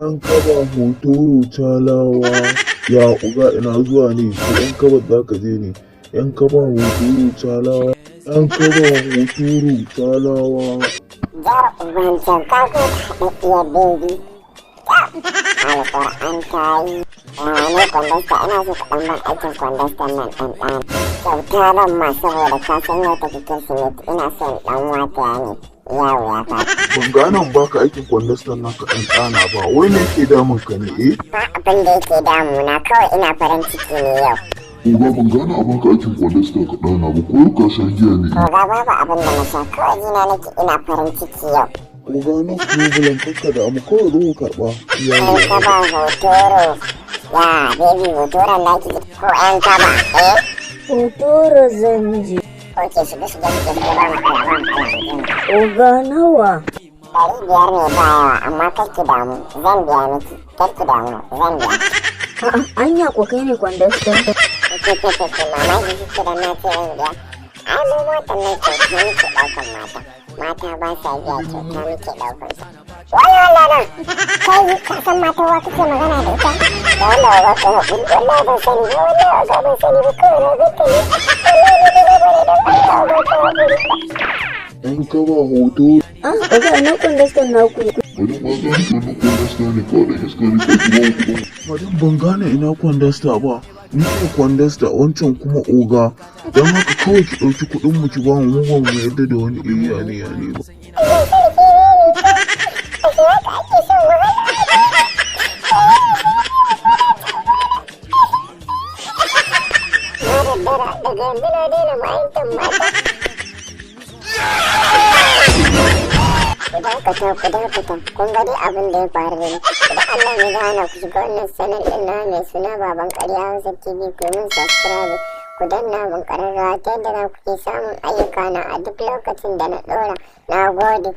'Yan kaba Hotoro Challawa. Ya oga, ina zuwa ne? Ko 'yan kaba za ka je ne? 'Yan kaba Hotoro Challawa. 'Yan kaba Hotoro Challawa. Jar ubancan ka ko haɗaɗɗiyar baby. Alƙur'an ta yi. Ne kwandasta, ina so ka ɗan ban aikin kwandastan nan ɗan ɗan. Kyauta zan ma saboda ka san yau take Kirsimeti, ina son ɗan wataya ne. Yawo ya fa. Ban gane in baka aikin kwandastan nan ka ɗan ɗana ba. Wai me yake damun ka ne, eh? Ba abin da yake damuna, kawai ina farin ciki ne yau. Oga, ban gane a baka aikin kwandasta ka ɗana ba, ko yau ka sha giya ne? Oga, babu abin da na sha, kawai jina nake ina farin ciki yau. Oga, no problem, kakka da mu kawai zo ka karɓa. Yawo 'Yan ya kaba Hotoro. Ya baby, Hotoron naki ko 'yan kaba, eh? Hotoro zan je. Ok, shiga shiga shiga shiga, ba matsala, ba matsala. Oga, nawa? 500 ne, ba yawa, amma kar ki damu, zan biya miki, kar ki damu, zan biya. A'a, anya ko kai ne kwandasta? Ke ke ke ke, mamaki kike da na ce zan biya? Ai mu motar nan kyauta muke ɗaukan mata. Mata ba sa biya, kyauta muke ɗaukan su. Wai wallah nan kai, ka san mata wa kake magana da ita? Da wanda ba ka haƙuri, wallahi ban sani ba, wallahi oga ban sani ba, kawai na ganta ne. Wallahi ni ba ne, don Allah oga ka haƙuri. 'Yan kaba Hotoro. Ah, oga, ina kwandastan naku? Wani ma gane wannan kwandasta ne, kawai da iska ne, ko kuma kuɗin. Madam, ban gane ina kwandasta ba. Ni ne kwandasta, wancan kuma oga. Don haka kawai ki ɗauki kuɗin mu ki ba mu, mu ba mu yarda da wani iriya ne ya ne ba. Allah sarki ne, ashe haka ake shan wahala. Na daddara, daga yanzu na daina ma'aikatan mata. Ku dakata, ku dakata, kun ga dai abin da ya faru da ni. Da Allah ne gana ku shiga wannan channel ɗin na mai suna Baban Ƙarya Hausa TV, ku yi min subscribe, ku danna mun ƙararrawa ta yadda za ku ke samun ayyuka na a duk lokacin da na ɗora. Na gode.